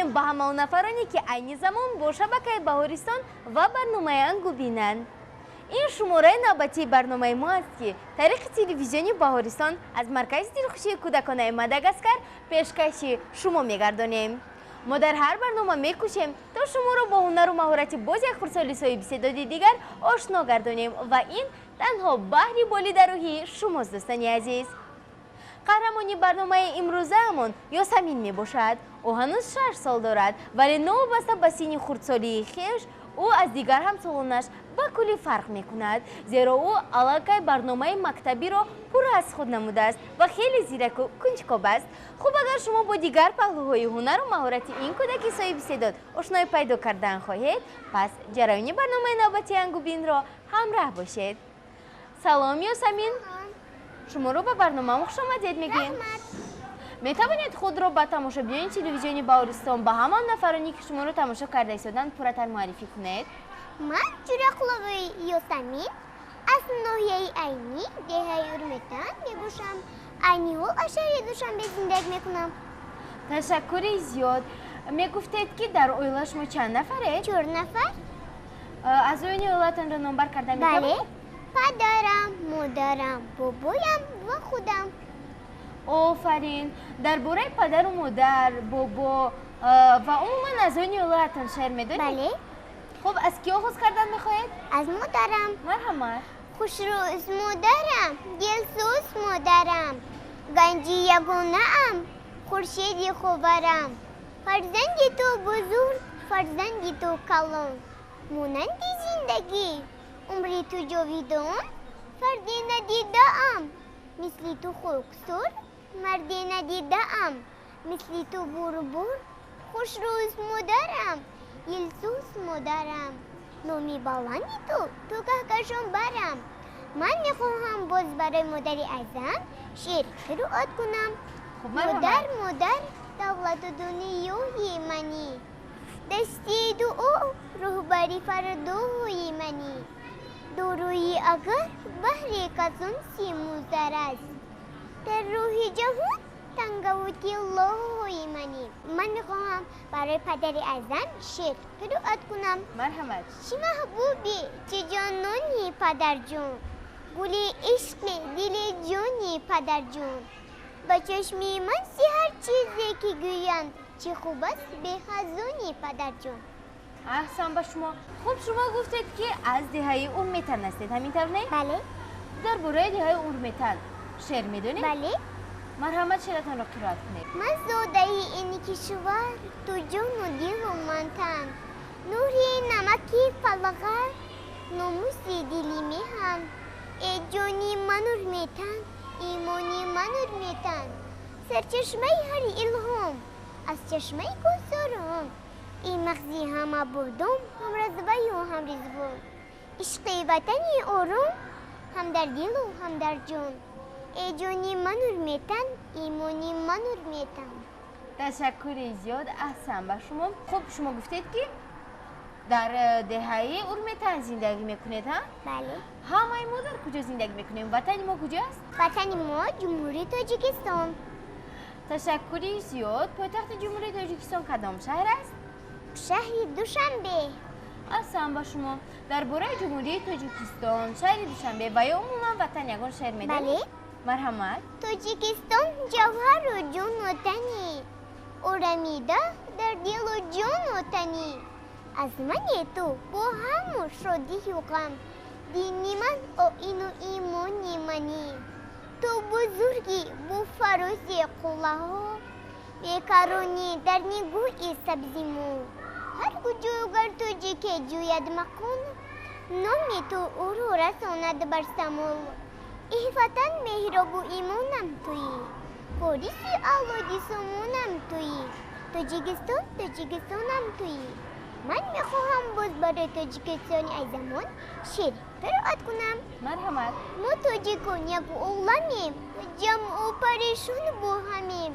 Мегӯем ба ҳама он нафароне, ки айни замон бо шабакаи Баҳористон ва барномаи Ангубинанд. Ин шумораи навбатии барномаи мо аст, ки тариқи телевизиони Баҳористон аз маркази дилхушии кӯдаконаи Мадагаскар пешкаши шумо мегардонем. Мо дар ҳар барнома мекӯшем, то шуморо бо ҳунару маҳорати боз як хурдсоли соҳибистеъдоди дигар ошно гардонем ва ин танҳо баҳри болидарӯҳии шумост, дӯстони азиз. Қаҳрамони барномаи имрӯзаамон Ёсамин мебошад. Ӯ ҳанӯз 6 сол дорад, вале новобаста ба синни хурдсолии хеш ӯ аз дигар ҳамсолонаш ба куллӣ фарқ мекунад, зеро ӯ аллакай барномаи мактабиро пурра аз худ намудааст ва хеле зираку кунҷкоб аст. Хуб, агар шумо бо дигар паҳлӯҳои ҳунару маҳорати ин кӯдаки соҳибистеъдод ошноӣ пайдо кардан хоҳед, пас ҷараёни барномаи навбатии Ангубинро ҳамраҳ бошед. Салом, Ёсамин, шуморо ба барномаам хушомадед мегӯем. Метавонед худро ба тамошобинони телевизиони Баҳористон, ба ҳамон нафароне, ки шуморо тамошо карда истоданд, пурратар муаррифӣ кунед? Ман Ҷурақуловаи Ёсамин, аз ноҳияи Айнӣ, деҳаи Урметан мебошам. Айни ҳол аз шаҳри Душанбе зиндагӣ мекунам. Ташаккури зиёд. Мегуфтед, ки дар оила шумо чанд нафаред? Чор нафар. Аъзоёни оилатонро номбар карда Бале. метавонед? Падарам, модарам, бобоям ва худам. Офарин! Дар бораи падару модар, бобо ва умуман аъзоёни оилаатон шеър медонед? Бале. Хуб, аз кӣ оғоз кардан мехоҳед? Аз модарам. Марҳамат. Хушрӯз модарам, дилсӯз модарам, ганҷи ягонаам, хуршеди ховарам. Фарзанди ту бузург, фарзанди ту калон, монанди зиндагӣ умри ту ҷовидон. Фарде надидаам мисли ту хоксор, марде надидаам мисли ту бурбур. Хушрӯз модарам, дилсӯз модарам, номи баланди ту ту каҳкашон барам. Ман мехоҳам боз барои модари азам шеър қироат кунам. Хуб. Модар, Марҳамат. Модар, давлату дунёи манӣ, дасти дуо роҳбари фардои манӣ. Дорои агар баҳри касон симу зар аст, дар рӯҳи ҷаҳон тангаву тиллоҳои манӣ. Ман мехоҳам барои падари азам шеър қироат кунам. Марҳамат. Чӣ маҳбубӣ, чӣ ҷонони падарҷон, гули ишқи дили ҷони падарҷон. Ба чашми ман зи ҳар чизе ки гӯянд, чӣ хуб аст бехазони падарҷон. Аҳсан ба шумо. Хуб, шумо гуфтед, ки аз деҳаи Урметан ҳастед, ҳамин тавр, не? Бале. Дар бораи деҳаи Урметан шеър медонед? Бале. Марҳамат, шеъратонро қироат кунед. Ман зодаи ин кишвар, ту ҷону дилу ман тан, нури намаки фалғар, номуси дили меҳан. Э ҷони ман Урметан, имони ман Урметан, сарчашмаи ҳар илҳом, аз чашмаи кӯҳсорон, и мағзи ҳама бурдум, ҳам разваю ҳам ризвон, ишқи ватани ором ҳам дар дилу ҳам дар ҷон. Э ҷони ман Урметан, имони ман Урметан. Ташаккури зиёд, аҳсан ба шумо. Хуб, шумо гуфтед, ки дар деҳаи Урметан зиндагӣ мекунед, ҳа? Бале. Ҳамаи мо дар куҷо зиндагӣ мекунем? Ватани мо куҷо аст? Ватани мо Ҷумҳурии Тоҷикистон. Ташаккури зиёд. Пойтахти Ҷумҳурии Тоҷикистон кадом шаҳр аст? Шаҳри Душанбе. Аҳсан ба шумо. Дар бораи Ҷумҳурии Тоҷикистон, шаҳри Душанбе ва ё умуман ватан ягон шеър медонед? Бале. Марҳамат. Тоҷикистон ҷавҳару ҷону тани, орамида дар дилу ҷону тани. Аз мане ту бо ҳаму шодию ғам, дини ман, оину имони манӣ. Ту бузургӣ бо фарози қуллаҳо, бекаронӣ дар нигоҳи сабзи мо. Ҳар куҷо гар тоҷике ҷӯяд мақом, номи ту ӯро расонад бар самол. Эҳ ватан, меҳробу имонам туӣ, вориси авлоди сомонам туӣ. Тоҷикистон, Тоҷикистонам туӣ. Ман мехоҳам боз барои Тоҷикистони азамон шеър қироат кунам. Марҳамат. Мо тоҷикон як оламем, ҷамъу парешон бо ҳамем.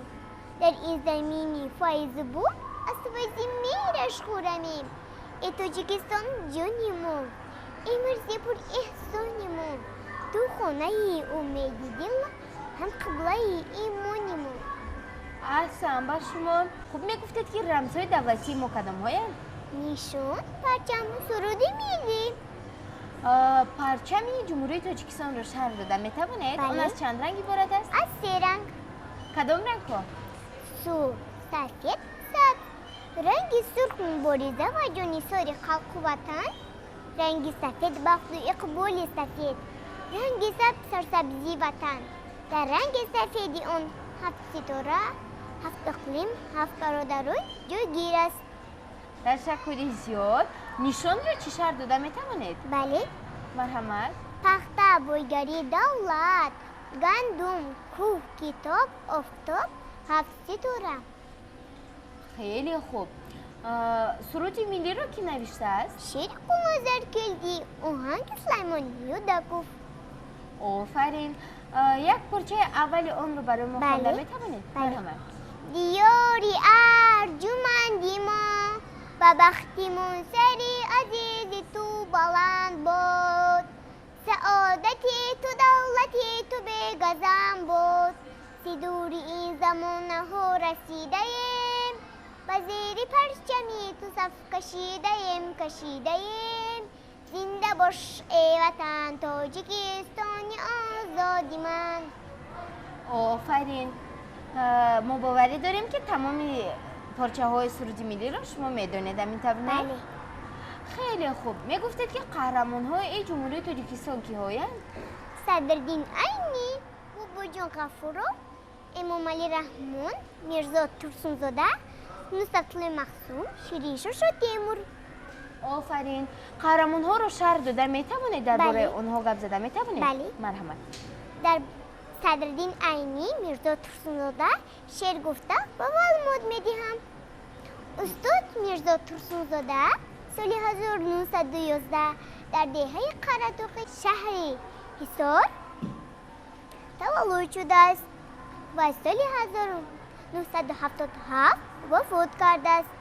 Дар ин замини файзбо аз файзи меҳраш хӯрамем. Э Тоҷикистон, ҷони мо, э марзи пур эҳсони мо, ту хонаи умеди дил, ҳам қиблаи имони мо. Аҳсан бар шумо. Хуб, мегуфтед, ки рамзҳои давлатии мо кадомҳоянд? Нишон, парчам, суруди миллӣ. Парчами Ҷумҳурии Тоҷикистонро шарҳ дода метавонед? Бале. Он аз чанд ранг иборат аст? Аз се ранг. Кадом рангҳо? Сурх, сафед, сабз. Ранги сурх мубориза ва ҷоннисори халқу ватан, ранги сафед бахту иқболи сафед, ранги сабз сарсабзии ватан. Дар ранги сафеди он ҳафт ситора, ҳафт иқлим, ҳафт бародарон ҷойгир аст. Ташаккури зиёд. Нишонро чӣ шарҳ дода метавонед? Бале. Марҳамат. Пахта бойгарии давлат, гандум, кӯҳ, китоб, офтоб, ҳафт ситора. Хеле хуб. Суруди миллиро кӣ навиштааст? Шеъри Қулназар Келдӣ, оҳанги Сулаймон Юдаков. Офарин. Як порчаи аввали онро барои мо хонда Бале. метавонед? Бале. Марҳамат. Диёри арҷуманди мо, ба бахтимон сари азизи ту баланд бод, саодати ту, давлати ту бегазам бод. Сидури ин замонаҳо расидаем, ба зери парчами ту саф кашидаем, кашидаем. Зинда бош, эй ватан, Тоҷикистони озоди ман. Офарин. Мо боварӣ дорем, ки тамоми порчаҳои суруди миллиро шумо медонед, ҳамин тавр, не? Бале. Хеле хуб. Мегуфтед, ки қаҳрамонҳои Ҷумҳурии Тоҷикистон киҳоянд? Садриддин Айнӣ, Бобоҷон Ғафуров, Эмомалӣ Раҳмон, Мирзо Турсунзода, Нусратуллои Махсум, Шириншоҳ Шотемур. Офарин. Қаҳрамонҳоро шарҳ дода метавонед? Дар Бале. бораи онҳо гап зада метавонед? Бале. Марҳамат. Дар Садриддин Айнӣ, Мирзо Турсунзода шеър гуфта ба маълумот медиҳам. Устод Мирзо Турсунзода соли 1911 дар деҳаи Қаратоқи шаҳри Ҳисор таваллуд шудааст ва соли 1977 вафот кардааст.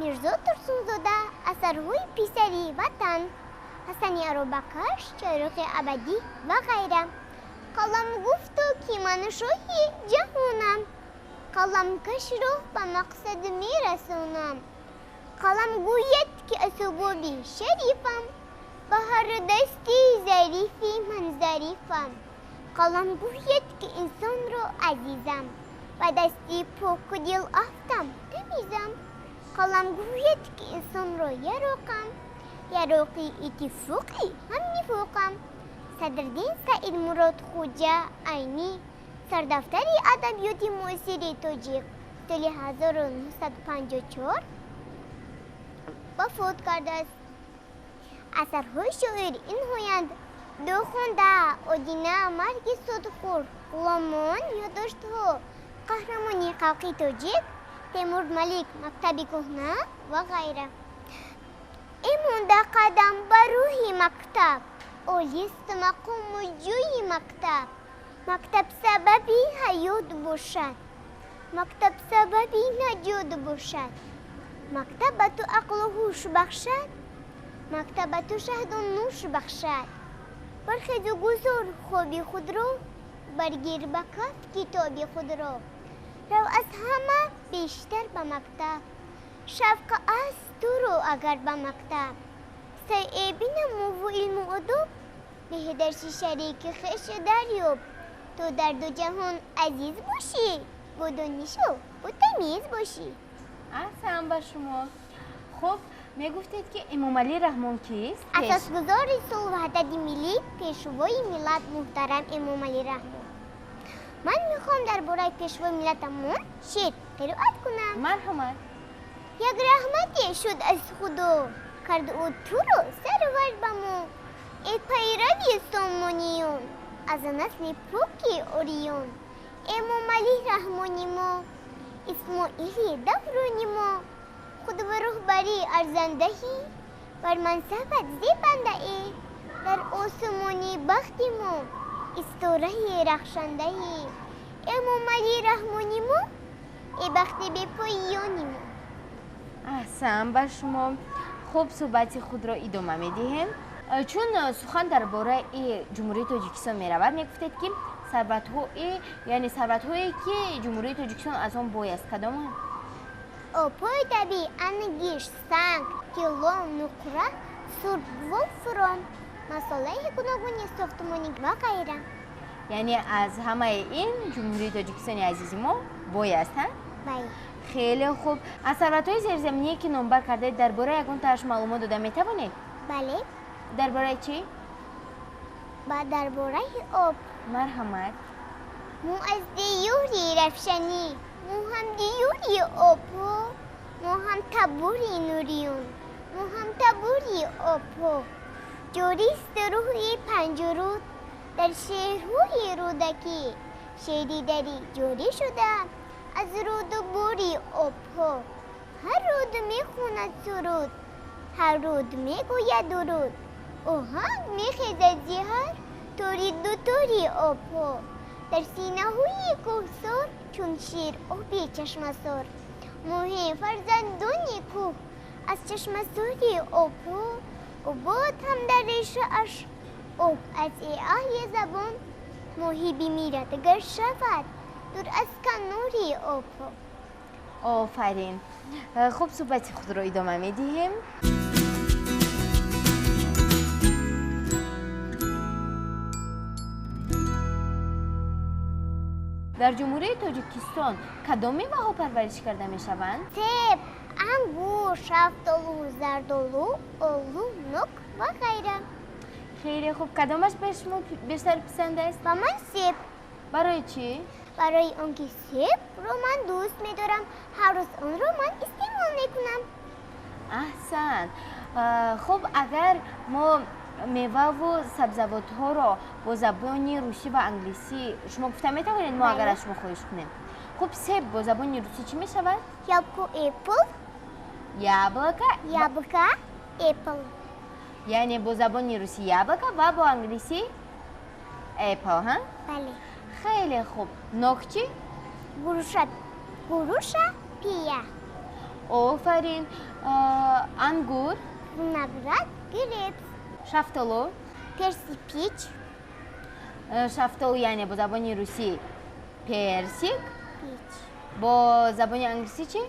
Мирзо Турсунзода асарҳои «Писари ватан», «Ҳасани аробакаш», «Чароғи абадӣ» ва ғайра. Қалам гуфту, ки ман шоҳи ҷаҳонам, қаламкаш роҳ ба мақсад мерасонам. Қалам гӯяд, ки асбоби шарифам, ба ҳар дасти зарифи ман зарифам. Қалам гӯяд, ки инсонро азизам, ба дасти поку дил афтам тамизам. Қалам гӯяд, ки инсонро яроқам, яроқи иттифоқи ҳам нифоқам. Садриддин Саидмурод Хуҷа Айнӣ, сардафтари адабиёти муосири тоҷик, соли 1954 вафот кардааст. Асарҳои шоир инҳоянд: Духонда, Одина, Марги судхӯр, Ғуломон, Ёддоштҳо, Қаҳрамони халқи тоҷик, Темур Малик, Мактаби кӯҳна ва ғайра. Э монда қадам ба рӯҳи мактаб, олист мақому ҷӯи мактаб. Мактаб сабаби ҳаёт бошад, мактаб сабаби наҷот бошад. Мактаб ба ту ақлу ҳуш бахшад, мактаб ба ту шаҳду нӯш бахшад. Бархезу гузор хоби худро, баргир ба каф китоби худро, рав аз ҳама бештар ба мактаб. Шавқа аст туро агар ба мактаб, сайъе бинамуву илму одоб, беҳдарси шарики хеш дарёб. То дар ду ҷаҳон азиз бошӣ, бо донишу бо тамиз бошӣ. Аҳсан ба шумо. Хуб, мегуфтед, ки Эмомалӣ Раҳмон кист? Асосгузори сулҳу ваҳдати миллӣ, пешвои миллат муҳтарам Эмомалӣ Раҳмон. Ман мехоҳам дар бораи пешвои миллатамон шеър қироат кунам. Марҳамат. Як раҳмате шуд аз Худо, кард ӯ туро сарвар ба мо. Э пайрави Сомониён, аз насли поки ориён, Эмомалӣ Раҳмони мо, Исмоили даврони мо, худ ба роҳбарии арзандаҳӣ, бар мансабат зебандаӣ. Дар осмони бахти мо истораи рахшандаҳӣ, Эмомалӣ Раҳмони мо, э бахти бепоёни мо. Аҳсан ба шумо. Хуб, суҳбати худро идома медиҳем. Чун сухан дар бораи Ҷумҳурии Тоҷикистон меравад, мегуфтед, ки сарватҳои, яъне сарватҳое, ки Ҷумҳурии Тоҷикистон аз он бой аст, кадоманд? Обҳои табиӣ: ангишт, санг, тилло, нуқра, сурб, вольфром, масолеҳи гуногуни сохтмонӣ ва ғайра. Яъне аз ҳамаи ин Ҷумҳурии Тоҷикистони азизи мо бой аст, ҳа? Бале. Хеле хуб. Аз сарватҳои зерзаминие, ки номбар кардаед, дар бораи ягон тааш маълумот дода метавонед? Бале. Дар бораи чӣ? Ба дар бораи об. Марҳамат. Мо аз диёри равшанӣ, мо ҳам диёри обҳо, мо ҳам табори нуриён, мо ҳам табори обҳо. Ҷорист рӯҳи панҷруд дар шеърҳои Рӯдакӣ, шеъри дарӣ ҷорӣ шуда аз руду бури обҳо. Ҳар руд мехонад суруд, ҳар руд мегӯяд дуруд, оҳанг мехезад зи ҳар тори дутори обҳо. Дар синаҳои кӯҳсор чун шер оби чашмасор, моҳи фарзандони кӯҳ аз чашмасори обҳо. Обод ҳам дар решааш об аз аҳли забон, моҳӣ бимирад гар шавад дур аз канори обҳо. Офарин. Хуб, суҳбати худро идома медиҳем. Дар Ҷумҳурии Тоҷикистон кадом меваҳо парвариш карда мешаванд? Себ, ангур, шафтолу, зардолу, олу, нок ва ғайра. Хеле хуб. Кадомаш ба шумо бештар писанд аст? Ба ман себ. Барои чӣ? Барои он ки себро ман дӯст медорам, ҳар рӯз онро ман истеъмол мекунам. Аҳсан. Хуб, агар мо меваву сабзавотҳоро бо забони русӣ ва англисӣ шумо гуфта метавонед, мо агар аз шумо хоҳиш кунем? Хуб, себ бо забони русӣ чӣ мешавад? Яблоко, apple. Яблоко. Яблоко, apple. Яъне бо забони русӣ яблоко ва бо англисӣ apple, ҳа? Бале. Хеле хуб. Нок чӣ? Груша, груша, pear. Офарин. Ангур? Виноград, grapes. Шафтолу? Персик, peach. Шафтолу яъне бо забони русӣ персик. Peach. Бо забони англисӣ чӣ?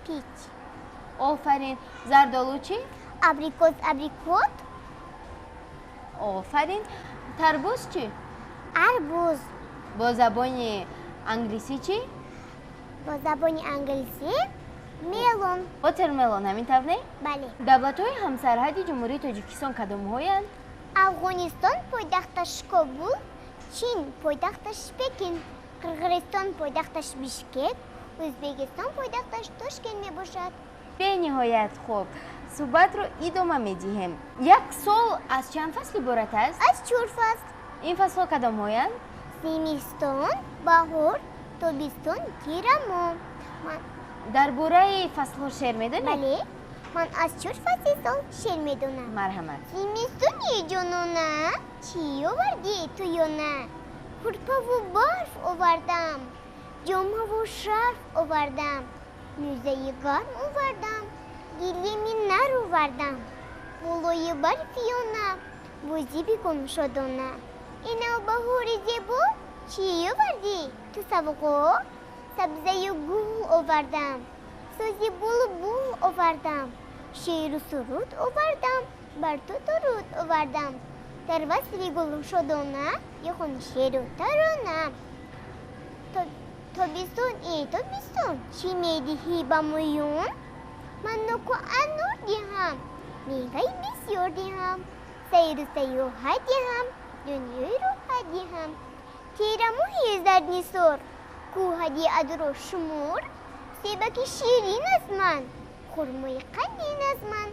Peach. Офарин. Зардолу чӣ? Абрикос, apricot. Офарин. Тарбуз чӣ? Арбуз. Бо забони англисӣ чӣ? Бо забони англисӣ melon. Watermelon, ҳамин тавр, не? Бале. Давлатҳои ҳамсарҳади Ҷумҳурии Тоҷикистон кадомҳоянд? Афғонистон, пойтахташ Кобул, Чин, пойтахташ Пекин, Қирғизистон, пойтахташ Бишкек, Ӯзбекистон, пойтахташ Тошкент мебошад. Бениҳоят хуб. Суҳбатро идома медиҳем. Як сол аз чанд фасл иборат аст? Аз чор фасл. Ин фаслҳо кадомҳоянд? Зимистон, баҳор, тобистон, тирамоҳ. Дар бораи фаслҳо шеър медонед? Бале, ман аз чор фасли сол шеър медонам. Марҳамат. Зимистони ҷонона, чӣ овардӣ туёна? Курпаву барф овардам, ҷомаву шарф овардам, мӯзаи гарм овардам, гилеми нар овардам, болои барфиёна бозӣ бикун шодона. Инав баҳори зебо, чӣ овардӣ ту савғо? Сабзаю гул овардам, сози булбул овардам, шеъру суруд овардам, бар ту дуруд овардам. Дар васли гул шодона бихон шеъру тарона. Тобистон, эй тобистон, чӣ медиҳӣ ба мӯён? Ман ноку анор диҳам, меваи бисёр диҳам, сайру сайёҳат диҳам, дунёи роҳат диҳам. Тирамоҳи зарднисор, кӯҳади адро шумор, себаки ширин аз ман, хурмои қандин аз ман,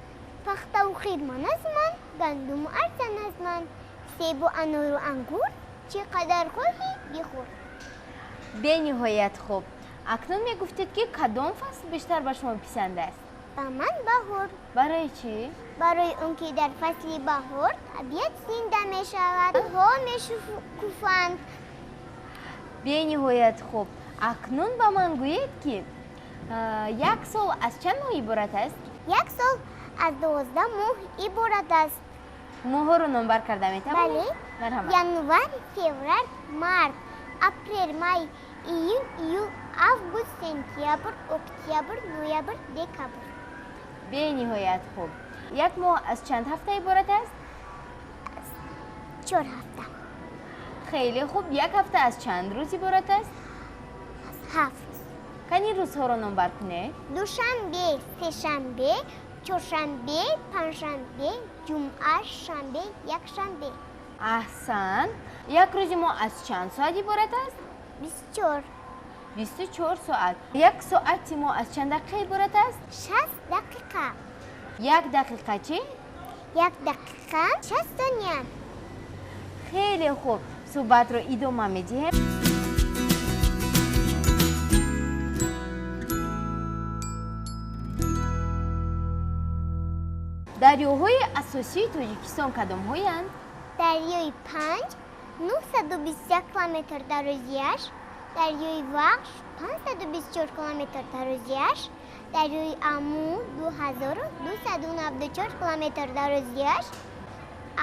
пахтаву хирман аз ман, гандуму арзан аз ман, себу анору ангур, чӣ қадар хоҳӣ бихӯр. Бениҳоят хуб. Акнун мегуфтед, ки кадом фасл бештар ба шумо писанд аст? Ба ман баҳор. Барои чӣ? Барои он ки дар фасли баҳор табиат зинда мешавад, гулҳо мешукуфанд. Бениҳоят хуб. Акнун ба ман гӯед, ки як сол аз чанд моҳ иборат аст? Як сол аз 12 моҳ иборат аст. Моҳҳоро номбар карда метавонед? Бале. Марҳамат. Январ, феврал, март, апрел, май, июн, июл, август, сентябр, октябр, ноябр, декабр. Бениҳоят хуб. Як моҳ аз чанд ҳафта иборат аст? 4 ҳафта. Хеле хуб. Як ҳафта аз чанд рӯз иборат аст? Аз 7 рӯз. Кани рӯзҳоро номбар кунед? Душанбе, сешанбе, чоршанбе, панҷшанбе, ҷумъа, шанбе, якшанбе. Аҳсан. Як рӯзи мо аз чанд соат иборат аст? 24. 24 соат. Як соати мо аз чанд дақиқа иборат аст? 60 дақиқа. Як дақиқа чӣ? Як дақиқа 60 сония. Хеле хуб. Суҳбатро идома медиҳем. Дарёҳои асосии Тоҷикистон кадомҳоянд? Дарёи Панҷ 921 километр дарозиаш, дарёи Вахш 524 километр дарозиаш, дарёи Аму 2294 километр дарозиаш,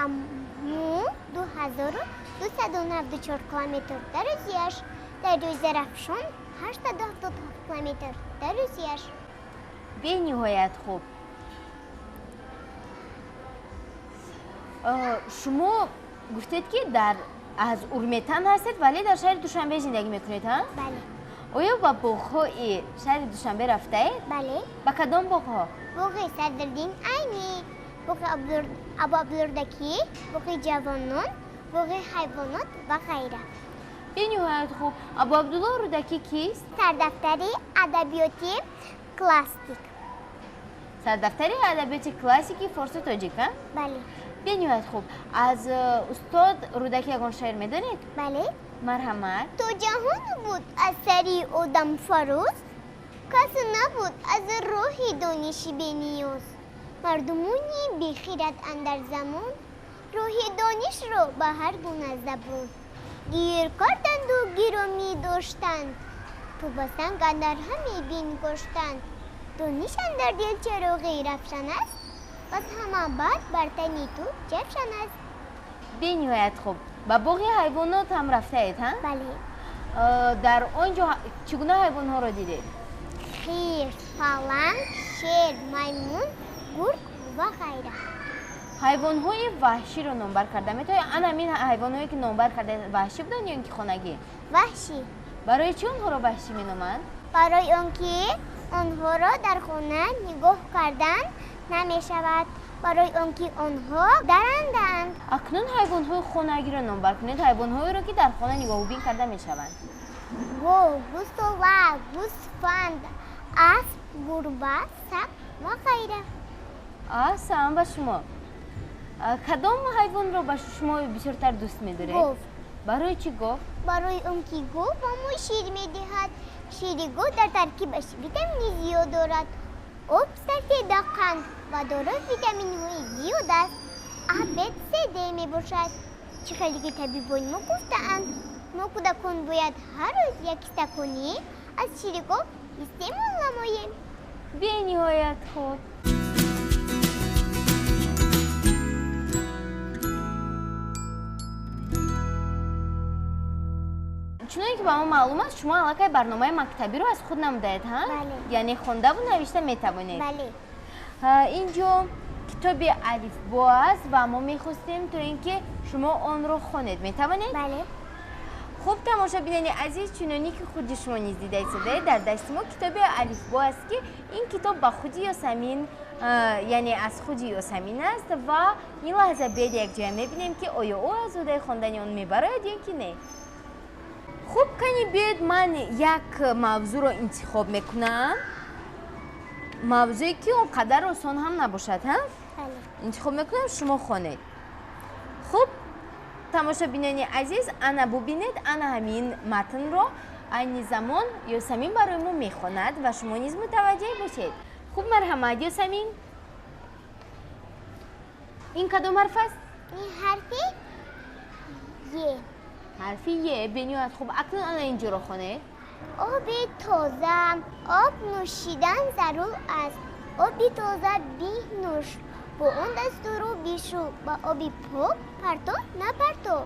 Аму 2294 километр дарозиаш, дарёи Зарафшон 877 километр дарозиаш. Бениҳоят хуб. Шумо гуфтед, ки аз Урметан ҳастед, вале дар шаҳри Душанбе зиндагӣ мекунед, ҳа? Бале. Оё ба боғҳои шаҳри Душанбе рафтаед? Бале. Ба кадом боғҳо? Боғи Садриддин Айнӣ, боғи Абуабдуллоҳ Рӯдакӣ, боғи ҷавонон, боғи ҳайвонот ва ғайра. Бениҳоят хуб. Абуабдуллоҳ Рӯдакӣ кист? Сардафтари адабиёти классик. Сардафтари адабиёти классики форсу тоҷик, ҳа? Бале. Бениҳоят хуб. Аз устод Рӯдакӣ ягон шеър медонед? Бале. Марҳамат. То ҷаҳон буд аз сари одам фароз, кас набуд аз роҳи дониши бениёз. Мардумони бехирад андар замон, роҳи донишро ба ҳар гуна забон. Гир карданду гиромӣ доштанд, то ба санг андар ҳаме бингоштанд. Дониш андар дил чароғи равшан аст, пас ҳама бад бар тани ту ҷавшан аст. Бениҳоят хуб. Ба боғи ҳайвонот ҳам рафтаед, ҳа? Бале. Дар он ҷо чӣ гуна ҳайвонҳоро дидед? Хирс, паланг, шер, маймун, гург ва ғайра. Ҳайвонҳои ваҳширо номбар карда метавонед? Ана ҳамин ҳайвонҳое ки номбар карда ваҳшӣ буданд ё ин ки хонагӣ? Ваҳшӣ. Барои чӣ онҳоро ваҳшӣ меноманд? Барои он ки онҳоро дар хона нигоҳ кардан намешавад, барои он ки онҳо дарандаанд. Акнун ҳайвонҳои хонагиро номбар кунед, ҳайвонҳоеро ки дар хона нигоҳубин карда мешаванд. Гов, гӯсола, гӯсфанд, асп, гурба, саг ва ғайра. Аҳсан ба шумо. Кадом ҳайвонро ба шумо бисёртар дӯст медоред? Гов. Барои чӣ гов? Барои он ки гов ба мо шир медиҳад. Шири гов дар таркибаш витамини зиёд дорад. Об, сафеда, қанд ва дорои витаминҳои зиёд аст. А, Б, С, Д мебошад. Чӣ хеле ки табибони мо гуфтаанд, мо кӯдакон бояд ҳар рӯз як стакони аз шири гов истеъмол намоем. Бениҳоят хуб. Чуноне ки ба мо маълум аст, шумо аллакай барномаи мактабиро аз худ намудаед, ҳа? Бале. Яъне хондаву навишта метавонед? Бале. Ин ҷо китоби алифбо аст ва мо мехостем то ин ки шумо онро хонед. Метавонед? Бале. Хуб, тамошобинони азиз, чуноне ки худи шумо низ дида истодаед, дар дасти мо китоби алифбо аст, ки ин китоб ба худи Ёсамин, яъне аз худи Ёсамин аст ва ин лаҳза биёед якҷоя мебинем, ки оё ӯ аз уҳдаи хондани он мебарояд ё ки не. Хуб, кани биёед ман як мавзӯъро интихоб мекунам, мавзӯе ки он қадар осон ҳам набошад, ҳа? Бале. Интихоб мекунам, шумо хонед. Хуб, тамошобинони азиз, ана бубинед, ана ҳамин матнро айни замон Ёсамин барои мо мехонад ва шумо низ мутаваҷҷеҳ бошед. Хуб, марҳамат, Ёсамин. Ин кадом ҳарф аст? Ин ҳарфи Е. Ҳарфи Е. Бениҳоят хуб. Акнун ана инҷоро хонед. Оби тоза. Об нӯшидан зарур аст. Оби тоза бинӯш, Бо он дасту рӯ бишу, ба оби пок парто напарто.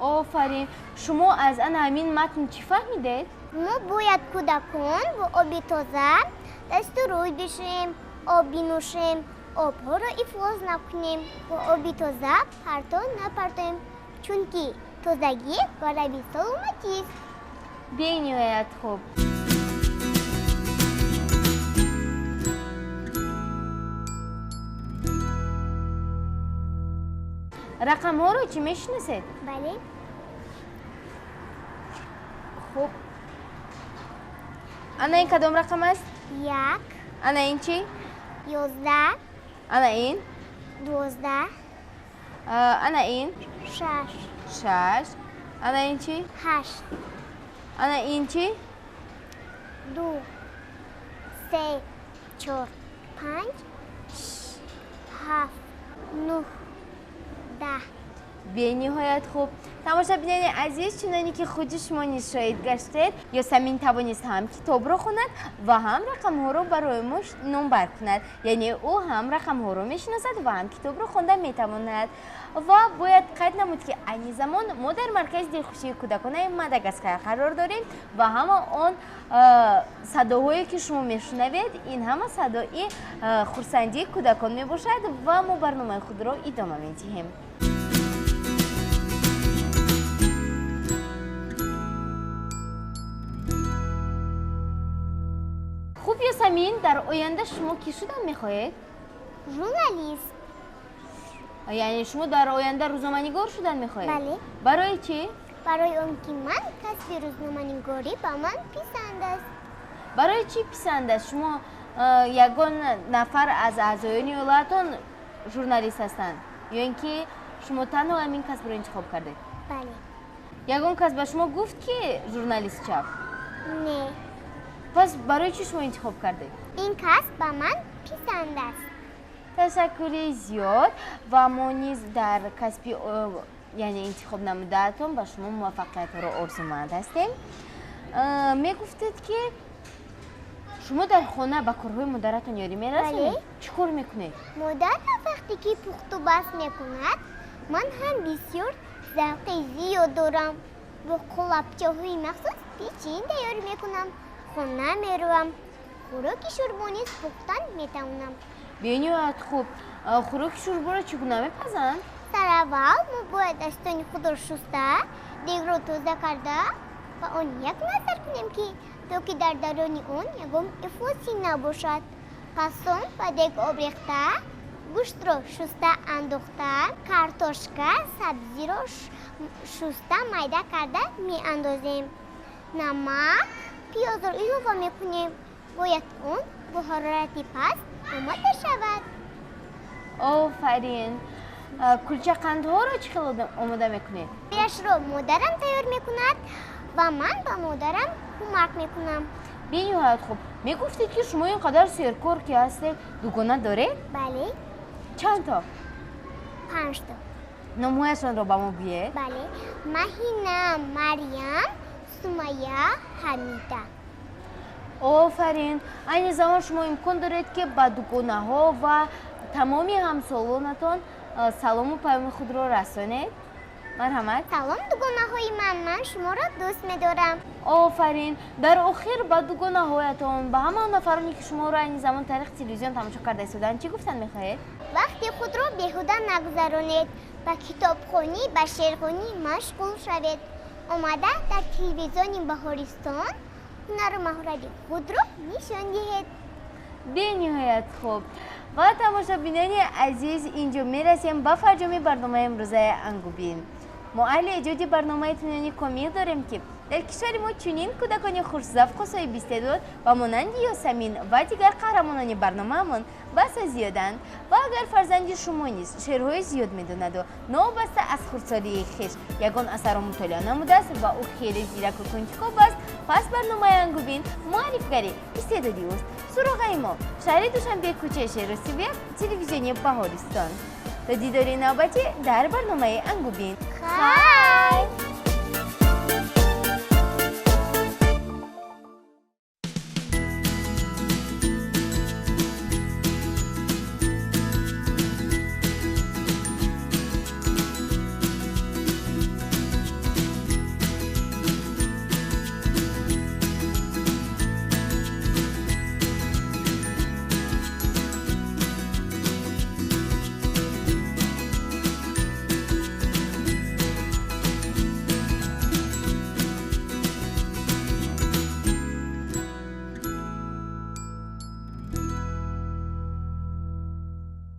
Офарин! Шумо аз ана ҳамин матн чӣ фаҳмидед? Мо бояд кӯдакон бо оби тоза дасту рӯй бишӯем, об бинӯшем, обҳоро ифлос накунем, бо оби тоза парто напартоем, чунки тозагӣ гарави саломатист. Бениҳоят хуб. Рақамҳоро чӣ мешиносед? Бале. Хуб. Ана ин кадом рақам аст? 1. Ана ин чӣ? 11. Ана ин? 12. Ана ин? 6. 6. Ана ин чӣ? 8. Ана ин чӣ? 2, 3, 4, 5, 6, 7, 9, 10. Бениҳоят хуб. Тамошобинони азиз, чуноне ки худи шумо низ шоҳид гаштед, Ёсамин тавонист ҳам китобро хонад ва ҳам рақамҳоро барои мо номбар кунад. Яъне ӯ ҳам рақамҳоро мешиносад ва ҳам китобро хонда метавонад. Ва бояд қайд намуд, ки айни замон мо дар маркази дилхушии кӯдаконаи Мадагаскар қарор дорем ва ҳама он садоҳое ки шумо мешунавед, ин ҳама садои хурсандии кӯдакон мебошад ва мо барномаи худро идома медиҳем. Хуб, Ёсамин, дар оянда шумо кӣ шудан мехоҳед? Журналист. Яъне шумо дар оянда рӯзноманигор шудан мехоҳед? Бале. Барои чӣ? Барои он ки ман касби рӯзноманигорӣ ба ман писанд аст. Барои чӣ писанд аст? Шумо ягон нафар аз аъзоёни оилаатон журналист ҳастанд ё ин ки шумо танҳо ҳамин касбро интихоб кардед? Бале. Ягон кас ба шумо гуфт, ки журналист шав? Не. Пас барои чӣ шумо интихоб кардед? Ин касб ба ман писанд аст. Ташаккури зиёд ва мо низ дар касби яъне интихоб намудаатон ба шумо муваффақиятҳоро орзуманд ҳастем. Мегуфтед, ки шумо дар хона ба корҳои модаратон ёрӣ мерасонед? Бале. Чӣ кор мекунед? Модарам вақте ки пухту баст мекунад, ман ҳам бисёр завқи зиёд дорам. Бо қолабчаҳои махсус печин тайёр мекунам, хона меравам, хӯроки шӯрбо низ пухтан метавонам. Бениҳоят хуб. Хӯроки шӯрборо чӣ гуна мепазанд? Сараввал мо бояд дастони худро шуста, дегро тоза карда ва он як назар кунем, ки то ки дар даруни он ягон ифлосӣ набошад. Пас он ба дег об рехта, гӯштро шуста андохта, картошка, сабзиро шуста майда карда меандозем. Намак, пиёзро илова мекунем. Бояд он бо ҳарорати паст омода шавад. Офарин! Кулчақандҳоро чӣ хел омода мекунед? Пирашро модарам тайёр мекунад ва ман ба модарам кӯмак мекунам. Бениҳоят хуб. Мегуфтед, ки шумо ин қадар серкор ки ҳастед, дугона доред? Бале. Чанд то? 5 то. Номҳояшонро ба мо гӯед? Бале. Маҳина, Марьям, Сумая, Ҳамида. Офарин! Айни замон шумо имкон доред, ки ба дугонаҳо ва тамоми ҳамсолонатон салому паёми худро расонед. Марҳамат. Салом, дугонаҳои ман, ман шуморо дӯст медорам. Офарин! Дар охир ба дугонаҳоятон, ба ҳама нафароне, ки шуморо айни замон тариқи телевизион тамошо карда истодаанд, чӣ гуфтан мехоҳед? Вақти худро беҳуда нагузаронед, ба китобхонӣ, ба шеърхонӣ машғул шавед. Омада дар телевизиони Баҳористон ҳунару маҳорати худро нишон диҳед. Бениҳоят хуб. Ва тамошобинони азиз, инҷо мерасем ба фарҷоми барномаи имрӯзаи Ангубин. Мо аҳли эҷоди барномаи итминони комил дорем, ки дар кишвари мо чунин кӯдакони хушзавқу соҳибистеъдод ба монанди Ёсамин ва дигар қаҳрамонони барномаамон баса зиёданд. Ва агар фарзанди шумо низ шеърҳои зиёд медонаду новобаста аз хурдсолии хеш ягон асарро мутолиа намудааст ва ӯ хеле зираку кунҷков аст, пас барномаи Ангубин муаррифгари истеъдоди ӯст. Суроғаи мо шаҳри Душанбе, кӯчаи Шеросибек, телевизиони Баҳористон. То дидори навбатӣ дар барномаи Ангубин. Хайр!